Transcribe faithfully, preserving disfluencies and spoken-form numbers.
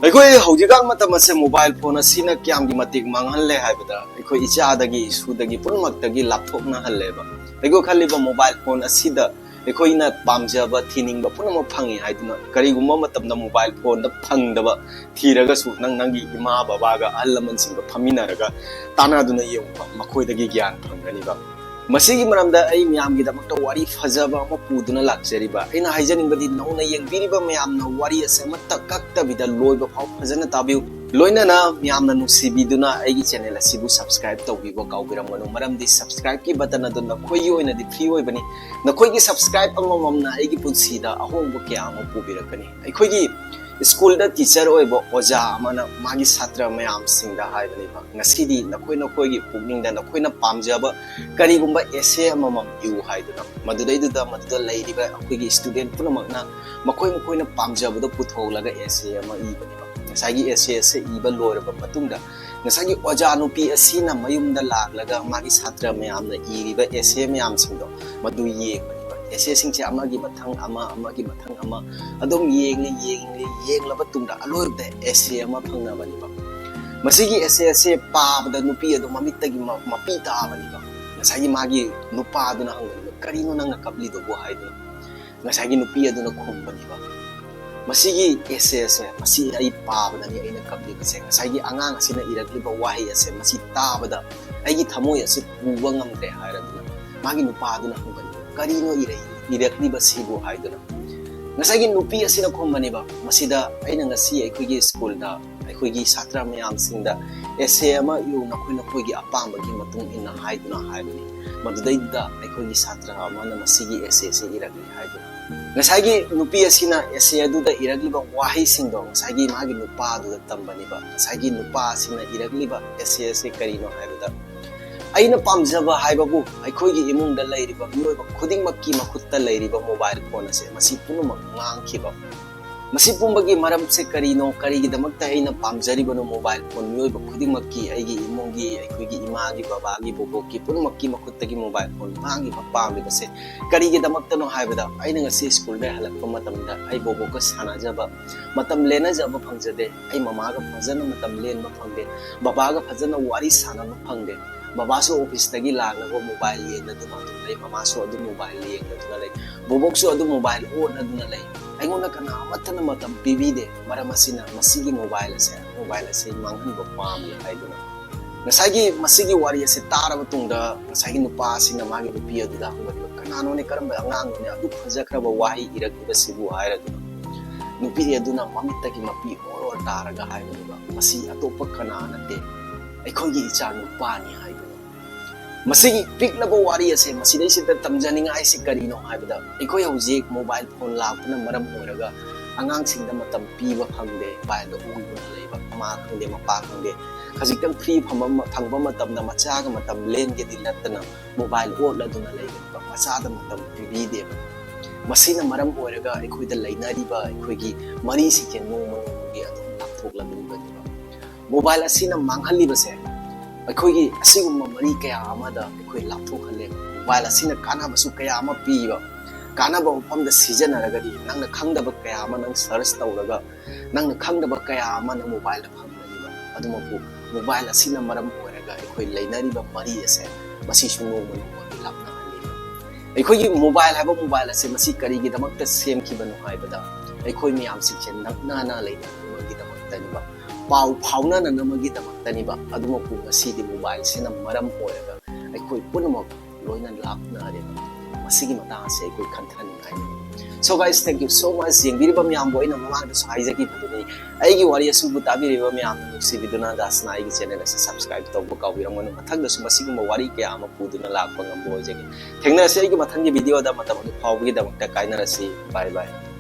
ꯑꯩꯈꯣꯏ ꯍꯧꯖꯤꯛꯀꯥꯟ ꯃꯇꯝ ꯑꯁꯦ mobile phone ꯑꯁꯤꯅ ꯀꯌꯥꯝꯒꯤ ꯃꯇꯤꯛ ꯃꯥꯡꯍꯜꯂꯦ ꯍꯥꯏꯕꯗ, ꯑꯩꯈꯣꯏ ꯏꯆꯥꯗꯒꯤ ꯏꯁꯨꯗꯒꯤ ꯄꯨꯝꯅꯃꯛꯇꯒꯤ ꯂꯥꯞꯊꯣꯛꯅꯍꯜꯂꯦꯕ꯫ ꯑꯩꯈꯣꯏ ꯈꯜꯂꯤꯕ mobile phone ꯑꯁꯤꯗ ꯑꯩꯈꯣꯏꯅ ꯄꯥꯝꯖꯕ ꯊꯤꯅꯤꯡꯕ ꯄꯨꯝꯅꯃꯛ ꯐꯪꯉꯤ ꯍꯥꯏꯗꯨꯅ, ꯀꯔꯤꯒꯨꯝꯕ ꯃꯇꯝꯗ mobile phoneꯗ ꯐꯪꯗꯕ ꯊꯤꯔꯒꯁꯨ, ꯅꯪ ꯅꯪꯒꯤ ꯏꯃꯥ ꯕꯕꯥꯒ ꯑꯍꯜ ꯂꯃꯟꯁꯤꯡꯒ ꯐꯝꯃꯤꯟꯅꯔꯒ ꯇꯥꯟꯅꯗꯨꯅ ꯌꯦꯡꯉꯨꯕ, ꯃꯈꯣꯏꯗꯒꯤ ꯒ꯭ꯌꯥꯟ ꯐꯪꯒꯅꯤꯕ꯫ ꯃꯁꯤꯒꯤ ꯃꯔꯝꯗ ꯑꯩ ꯃꯌꯥꯝꯒꯤꯗꯃꯛꯇ ꯋꯥꯔꯤ ꯐꯖꯕ ꯑꯃ ꯄꯨꯗꯨꯅ ꯂꯥꯛꯆꯔꯤꯕ꯫ ꯑꯩꯅ ꯍꯥꯏꯖꯅꯤꯡꯕꯗꯤ, ꯅꯧꯅ ꯌꯦꯡꯕꯤꯔꯤꯕ ꯃꯌꯥꯝꯅ ꯋꯥꯔꯤ ꯑꯁꯤ ꯑꯃꯠꯇ ꯀꯛꯇꯕꯤꯗ ꯂꯣꯏꯕ ꯐꯥꯎ ꯐꯖꯅ ꯇꯥꯕꯤꯌꯨ꯫ ꯂꯣꯏꯅꯅ ꯃꯌꯥꯝꯅ ꯅꯨꯡꯁꯤꯕꯤꯗꯨꯅ ꯑꯩꯒꯤ channel ꯑꯁꯤꯕꯨ subscribe ꯇꯧꯕꯤꯕ ꯀꯥꯎꯕꯤꯔꯝꯒꯅꯨ, ꯃꯔꯝꯗꯤ subscribeꯀꯤ button ꯑꯗꯨ ꯅꯈꯣꯏꯒꯤ ꯑꯣꯏꯅꯗꯤ free ꯑꯣꯏꯕꯅꯤ꯫ ꯅꯈꯣꯏꯒꯤ subscribe ꯑꯃꯃꯝꯅ ꯑꯩꯒꯤ ꯄꯨꯟꯁꯤꯗ ꯑꯍꯣꯡꯕ ꯀꯌꯥ ꯑꯃ ꯄꯨꯕꯤꯔꯛꯀꯅꯤ꯫ ꯑꯩꯈꯣꯏꯒꯤ ꯁ꯭ꯀꯨꯜꯗ teacher ꯑꯣꯏꯕ ꯑꯣꯖꯥ ꯑꯃꯅ ꯃꯥꯒꯤ ꯁꯥꯇ꯭ꯔ ꯃꯌꯥꯝꯁꯤꯡꯗ ꯍꯥꯏꯕꯅꯦꯕ, "ꯉꯁꯤꯗꯤ ꯅꯈꯣꯏ ꯅꯈꯣꯏꯒꯤ ꯄꯨꯛꯅꯤꯡꯗ ꯅꯈꯣꯏꯅ ꯄꯥꯝꯖꯕ ꯀꯔꯤꯒꯨꯝꯕ essay ꯑꯃꯃꯝ ꯏꯌꯨ" ꯍꯥꯏꯗꯨꯅ꯫ ꯃꯗꯨꯗꯩꯗꯨꯗ ꯃꯗꯨꯗ ꯂꯩꯔꯤꯕ ꯑꯩꯈꯣꯏꯒꯤ student ꯄꯨꯝꯅꯃꯛꯅ ꯃꯈꯣꯏ ꯃꯈꯣꯏꯅ ꯄꯥꯝꯖꯕꯗꯣ ꯄꯨꯊꯣꯛꯂꯒ essay ꯑꯃ ꯏꯕꯅꯦꯕ꯫ ꯉꯁꯥꯏꯒꯤ essay ꯑꯁꯤ ꯏꯕ ꯂꯣꯏꯔꯕ ꯃꯇꯨꯡꯗ, ꯉꯁꯥꯏꯒꯤ ꯑꯣꯖꯥ ꯅꯨꯄꯤ ꯑꯁꯤꯅ ꯃꯌꯨꯝꯗ ꯂꯥꯛꯂꯒ ꯃꯥꯒꯤ ꯁꯥꯇ꯭ꯔ ꯃꯌꯥꯝꯅ ꯏꯔꯤꯕ essay ꯃꯌꯥꯝꯁꯤꯡꯗꯣ ꯃꯗꯨ ꯌꯦꯡꯕꯅꯦꯕ꯫ Essayꯁꯤꯡꯁꯦ ꯑꯃꯒꯤ ꯃꯊꯪ ꯑꯃ, ꯑꯃꯒꯤ ꯃꯊꯪ ꯑꯃ ꯑꯗꯨꯝ ꯌꯦꯡꯂꯤ, ꯌꯦꯡꯂꯤ, ꯌꯦꯡꯂꯕ ꯇꯨꯡꯗ ꯑꯂꯣꯏꯕꯗ essay ꯑꯃ ꯐꯪꯅꯕꯅꯦꯕ꯫ ꯃꯁꯤꯒꯤ essay ꯑꯁꯦ ꯄꯥꯕꯗ ꯅꯨꯄꯤ ꯑꯗꯨ ꯃꯃꯤꯠꯇꯒꯤ ꯃ-, ꯃꯄꯤ ꯇꯥꯕꯅꯦꯕ꯫ ꯉꯁꯥꯏꯒꯤ ꯃꯥꯒꯤ ꯅꯨꯄꯥꯗꯨꯅ ꯍꯪꯕꯅꯦꯕ, "ꯀꯔꯤꯅꯣ ꯅꯪꯅ ꯀꯞꯂꯤꯗꯨꯕꯨ?" ꯍꯥꯏꯗꯨꯅ꯫ ꯉꯁꯥꯏꯒꯤ ꯅꯨꯄꯤ ꯑꯗꯨꯅ ꯈꯨꯝꯕꯅꯦꯕ, "ꯃꯁꯤꯒꯤ essayꯁꯦ, ꯃꯁꯤ ꯑꯩ ꯄꯥꯕꯗꯅꯤ ꯑꯩꯅ ꯀꯞꯂꯤꯕꯁꯦ꯫ ꯉꯁꯥꯏꯒꯤ ꯑꯉꯥꯡ ꯑꯁꯤꯅ ꯏꯔꯛꯂꯤꯕ ꯋꯥꯍꯩ ꯑꯁꯦ, ꯃꯁꯤ ꯇꯥꯕꯗ ꯑꯩꯒꯤ ꯊꯃꯣꯏ ꯑꯁꯤ ꯄꯨꯕ ꯉꯝꯗ꯭ꯔꯦ" ꯍꯥꯏꯔꯗꯨꯅ ꯃꯥꯒꯤ ꯅꯨꯄꯥꯗꯨꯅ ꯍꯪꯕꯅꯦꯕ, "ꯀꯔꯤꯅꯣ ꯏꯔꯛ-, ꯏꯔꯛꯂꯤꯕꯁꯤꯕꯨ?" ꯍꯥꯏꯗꯨꯅ꯫ ꯉꯁꯥꯏꯒꯤ ꯅꯨꯄꯤ ꯑꯁꯤꯅ ꯈꯨꯝꯕꯅꯦꯕ, "ꯃꯁꯤꯗ ꯑꯩꯅ ꯉꯁꯤ ꯑꯩꯈꯣꯏꯒꯤ ꯁ꯭ꯀꯨꯜꯗ ꯑꯩꯈꯣꯏꯒꯤ ꯁꯥꯇ꯭ꯔ ꯃꯌꯥꯝꯁꯤꯡꯗ essay ꯑꯃ ꯏꯌꯨ, ꯅꯈꯣꯏ ꯅꯈꯣꯏꯒꯤ ꯑꯄꯥꯝꯕꯒꯤ ꯃꯇꯨꯡ ꯏꯟꯅ" ꯍꯥꯏꯗꯨꯅ ꯍꯥꯏꯕꯅꯤ꯫ ꯃꯗꯨꯗꯩꯗꯨꯗ ꯑꯩꯈꯣꯏꯒꯤ ꯁꯥꯇ꯭ꯔ ꯑꯃꯅ ꯃꯁꯤꯒꯤ essayꯁꯦ ꯏꯔꯛꯂꯤ ꯍꯥꯏꯗꯨꯅ꯫ ꯉꯁꯥꯏꯒꯤ ꯅꯨꯄꯤ ꯑꯁꯤꯅ essay ꯑꯗꯨꯗ ꯏꯔꯛꯂꯤꯕ ꯋꯥꯍꯩꯁꯤꯡꯗꯣ ꯉꯁꯥꯏꯒꯤ ꯃꯥꯒꯤ ꯅꯨꯄꯥꯗꯨꯗ ꯇꯝꯕꯅꯦꯕ꯫ ꯉꯁꯥꯏꯒꯤ ꯅꯨꯄꯥ ꯑꯁꯤꯅ ꯏꯔꯛꯂꯤꯕ essay ꯑꯁꯤ ꯀꯔꯤꯅꯣ ꯍꯥꯏꯕꯗ, "ꯑꯩꯅ ꯄꯥꯝꯖꯕ ꯍꯥꯏꯕꯕꯨ ꯑꯩꯈꯣꯏꯒꯤ ꯏꯃꯨꯡꯗ ꯂꯩꯔꯤꯕ ꯃꯤꯑꯣꯏꯕ ꯈꯨꯗꯤꯡꯃꯛꯀꯤ ꯃꯈꯨꯠꯇ ꯂꯩꯔꯤꯕ mobile phone ꯑꯁꯦ, ꯃꯁꯤ ꯄꯨꯝꯅꯃꯛ ꯃꯥꯡꯈꯤꯕ ꯃꯁꯤ ꯄꯨꯝꯕꯒꯤ ꯃꯔꯝꯁꯦ ꯀꯔꯤꯅꯣ? ꯀꯔꯤꯒꯤꯗꯃꯛꯇ ꯑꯩꯅ ꯄꯥꯝꯖꯔꯤꯕꯅꯣ mobile phone? ꯃꯤꯑꯣꯏꯕ ꯈꯨꯗꯤꯡꯃꯛꯀꯤ, ꯑꯩꯒꯤ ꯏꯃꯨꯡꯒꯤ, ꯑꯩꯈꯣꯏꯒꯤ ꯏꯃꯥꯒꯤ, ꯕꯕꯥꯒꯤ, ꯕꯣꯕꯣꯛꯀꯤ ꯄꯨꯝꯅꯃꯛꯀꯤ ꯃꯈꯨꯠꯇꯒꯤ mobile phone ꯃꯥꯡꯉꯤꯕ, ꯄꯥꯝꯂꯤꯕꯁꯦ ꯀꯔꯤꯒꯤꯗꯃꯛꯇꯅꯣ ꯍꯥꯏꯕꯗ, ꯑꯩꯅ ꯉꯁꯤ ꯁ꯭ꯀꯨꯜꯗ ꯍꯜꯂꯛꯄ ꯃꯇꯝꯗ ꯑꯩ ꯕꯣꯕꯣꯛꯀ ꯁꯥꯟꯅꯖꯕ ꯃꯇꯝ ꯂꯦꯟꯅꯖꯕ ꯐꯪꯖꯗꯦ꯫ ꯑꯩ ꯃꯃꯥꯒ ꯐꯖꯅ ꯃꯇꯝ ꯂꯦꯟꯕ ꯐꯪꯗꯦ꯫ ꯕꯕꯥꯒ ꯐꯖꯅ ꯋꯥꯔꯤ ꯁꯥꯟꯅꯕ ꯐꯪꯗꯦ꯫ ꯕꯕꯥꯁꯨ ꯑꯣꯐꯤꯁꯇꯒꯤ ꯂꯥꯛꯂꯒ mobile ꯌꯦꯡꯂꯗꯨꯅ ꯑꯗꯨꯝ ꯂꯩ꯫ ꯃꯃꯥꯁꯨ ꯑꯗꯨꯝ mobile ꯌꯦꯡꯂꯗꯨꯅ ꯂꯩ꯫ ꯕꯣꯕꯣꯛꯁꯨ ꯑꯗꯨꯝ mobile ꯑꯣꯠꯂꯗꯨꯅ ꯂꯩ꯫ ꯑꯩꯉꯣꯟꯗ ꯀꯅꯥ ꯑꯃꯠꯇꯅ ꯃꯇꯝ ꯄꯤꯕꯤꯗꯦ꯫ ꯃꯔꯝ ꯑꯁꯤꯅ ꯃꯁꯤꯒꯤ mobile ꯑꯁꯦ, mobile ꯑꯁꯦ ꯃꯥꯡꯍꯟꯕ ꯄꯥꯝꯃꯤ ꯍꯥꯏꯗꯨꯅ꯫ ꯉꯁꯥꯏꯒꯤ ꯃꯁꯤꯒꯤ ꯋꯥꯔꯤ ꯑꯁꯦ ꯇꯥꯔꯕ ꯇꯨꯡꯗ ꯉꯁꯥꯏꯒꯤ ꯅꯨꯄꯥ ꯑꯁꯤꯅ ꯃꯥꯒꯤ ꯅꯨꯄꯤ ꯑꯗꯨꯗ ꯍꯪꯕꯅꯦꯕ, "ꯀꯅꯥꯅꯣꯅꯦ, ꯀꯔꯝꯕ ꯑꯉꯥꯡꯅꯣꯅꯦ ꯑꯗꯨꯛ ꯐꯖꯈ꯭ꯔꯕ ꯋꯥꯍꯩ ꯏꯔꯛꯂꯤꯕꯁꯤꯕꯨ?" ꯍꯥꯏꯔꯗꯨꯅ ꯅꯨꯄꯤ ꯑꯗꯨꯅ ꯃꯃꯤꯠꯇꯒꯤ ꯃꯄꯤ ꯑꯣꯔ ꯑꯣꯔ ꯇꯥꯔꯒ ꯍꯥꯏꯕꯅꯦꯕ, "ꯃꯁꯤ ꯑꯇꯣꯞꯄ ꯀꯅꯥ ꯅꯠꯇꯦ, ꯑꯩꯈꯣꯏꯒꯤ ꯏꯆꯥ ꯅꯨꯄꯥꯅꯤ" ꯍꯥꯏꯗꯨꯅ꯫ ꯃꯁꯤꯒꯤ ꯄꯤꯛꯂꯕ ꯋꯥꯔꯤ ꯑꯁꯦ ꯃꯁꯤꯗꯩꯁꯤꯗ ꯇꯝꯖꯅꯤꯡꯉꯥꯏꯁꯤ ꯀꯔꯤꯅꯣ ꯍꯥꯏꯕꯗ, ꯑꯩꯈꯣꯏ ꯍꯧꯖꯤꯛ mobile phone ꯂꯥꯛꯄꯅ ꯃꯔꯝ ꯑꯣꯏꯔꯒ ꯑꯉꯥꯡꯁꯤꯡꯗ ꯃꯇꯝ ꯄꯤꯕ ꯐꯪꯗꯦ꯫ Mobile ꯗ ꯑꯣꯟꯗꯨꯅ ꯂꯩꯕ ꯃꯃꯥ ꯈꯪꯗꯦ, ꯃꯄꯥ ꯈꯪꯗꯦ, ꯈꯖꯤꯛꯇꯪ free ꯐꯪꯕ, ꯐꯪꯕ ꯃꯇꯝꯗ ꯃꯆꯥꯒ ꯃꯇꯝ ꯂꯦꯟꯒꯦꯗꯤ ꯅꯠꯇꯅ mobile ꯑꯣꯠꯂꯗꯨꯅ ꯂꯩꯔꯤꯕ, ꯃꯆꯥꯗ ꯃꯇꯝ ꯄꯤꯕꯤꯗꯦꯕ꯫ ꯃꯁꯤꯅ ꯃꯔꯝ ꯑꯣꯏꯔꯒ ꯑꯩꯈꯣꯏꯗ ꯂꯩꯅꯔꯤꯕ ꯑꯩꯈꯣꯏꯒꯤ ꯃꯔꯤꯁꯤꯡꯁꯦ ꯅꯣꯡꯃ ꯅꯣꯡꯃꯒꯤ ꯑꯗꯨꯝ ꯂꯥꯞꯊꯣꯛꯂꯛꯂꯤꯕꯅꯦꯕ꯫ Mobile ꯑꯁꯤꯅ ꯃꯥꯡꯍꯜꯂꯤꯕꯁꯦ ꯑꯩꯈꯣꯏꯒꯤ ꯑꯁꯤꯒꯨꯝꯕ ꯃꯔꯤ ꯀꯌꯥ ꯑꯃꯗ ꯑꯩꯈꯣꯏ ꯂꯥꯞꯊꯣꯛꯍꯜꯂꯦ꯫ Mobile ꯑꯁꯤꯅ ꯀꯥꯟꯅꯕꯁꯨ ꯀꯌꯥ ꯑꯃ ꯄꯤꯕ, ꯀꯥꯟꯅꯕ ꯃꯐꯝꯗ ꯁꯤꯖꯤꯟꯅꯔꯒꯗꯤ ꯅꯪꯅ ꯈꯪꯗꯕ ꯀꯌꯥ ꯑꯃ ꯅꯪ search ꯇꯧꯔꯒ ꯅꯪꯅ ꯈꯪꯗꯕ ꯀꯌꯥ ꯑꯃ ꯅꯪ mobile ꯗ ꯐꯪꯒꯅꯤꯕ꯫ ꯑꯗꯨꯃꯛꯄꯨ mobile ꯑꯁꯤꯅ ꯃꯔꯝ ꯑꯣꯏꯔꯒ ꯑꯩꯈꯣꯏ ꯂꯩꯅꯔꯤꯕ ꯃꯔꯤ ꯑꯁꯦ ꯃꯁꯤꯁꯨ ꯅꯣꯡꯃ ꯅꯣꯡꯃꯒꯤ ꯂꯥꯞꯅꯍꯜꯂꯤꯕ꯫ ꯑꯩꯈꯣꯏꯒꯤ mobile ꯍꯥꯏꯕ mobile ꯑꯁꯦ ꯃꯁꯤ ꯀꯔꯤꯒꯤꯗꯃꯛꯇ ꯁꯦꯝꯈꯤꯕꯅꯣ ꯍꯥꯏꯕꯗ, ꯑꯩꯈꯣꯏ ꯃꯌꯥꯝꯁꯤꯡꯁꯦ ꯅꯛꯅꯅ ꯂꯩꯅꯅꯕꯒꯤꯗꯃꯛꯇꯅꯤꯕ, ꯄꯥꯎ ꯐꯥꯎꯅꯅꯅꯕꯒꯤꯗꯃꯛꯇꯅꯤꯕ꯫ ꯑꯗꯨꯃꯛꯄꯨ ꯉꯁꯤꯗꯤ mobile ꯁꯤꯅ ꯃꯔꯝ ꯑꯣꯏꯔꯒ ꯑꯩꯈꯣꯏ ꯄꯨꯝꯅꯃꯛ ꯂꯣꯏꯅ ꯂꯥꯞꯅꯔꯦꯕ꯫ ꯃꯁꯤꯒꯤ ꯃꯇꯥꯡ ꯑꯁꯦ ꯑꯩꯈꯣꯏ ꯈꯟꯊꯅꯤꯡꯉꯥꯏꯅꯤ꯫ So guys, thank you so much꯫ ꯌꯦꯡꯕꯤꯔꯤꯕ ꯃꯌꯥꯝꯕꯨ ꯑꯩꯅ ꯃꯃꯥꯡꯗꯁꯨ ꯍꯥꯏꯖꯈꯤꯕꯗꯨꯅꯤ, ꯑꯩꯒꯤ ꯋꯥꯔꯤ ꯑꯁꯤꯕꯨ ꯇꯥꯕꯤꯔꯤꯕ ꯃꯌꯥꯝꯅ ꯅꯨꯡꯁꯤꯕꯤꯗꯨꯅ ꯗꯥꯁꯅꯥ ꯑꯩꯒꯤ channel ꯑꯁꯤ subscribe ꯇꯧꯕ ꯀꯥꯎꯕꯤꯔꯝꯒꯅꯨ꯫ ꯃꯊꯪꯗꯁꯨ ꯃꯁꯤꯒꯨꯝꯕ ꯋꯥꯔꯤ ꯀꯌꯥ ꯑꯃ ꯄꯨꯗꯨꯅ ꯂꯥꯛꯄ ꯉꯝꯕ ꯑꯣꯏꯖꯒꯦ꯫ ꯊꯦꯡꯅꯔꯁꯤ ꯑꯩꯒꯤ ꯃꯊꯪꯒꯤ video ꯗ꯫ ꯃꯇꯝ ꯑꯗꯨ ꯐꯥꯎꯕꯒꯤꯗꯃꯛꯇ ꯀꯥꯏꯅꯔꯁꯤ꯫ Bye bye꯫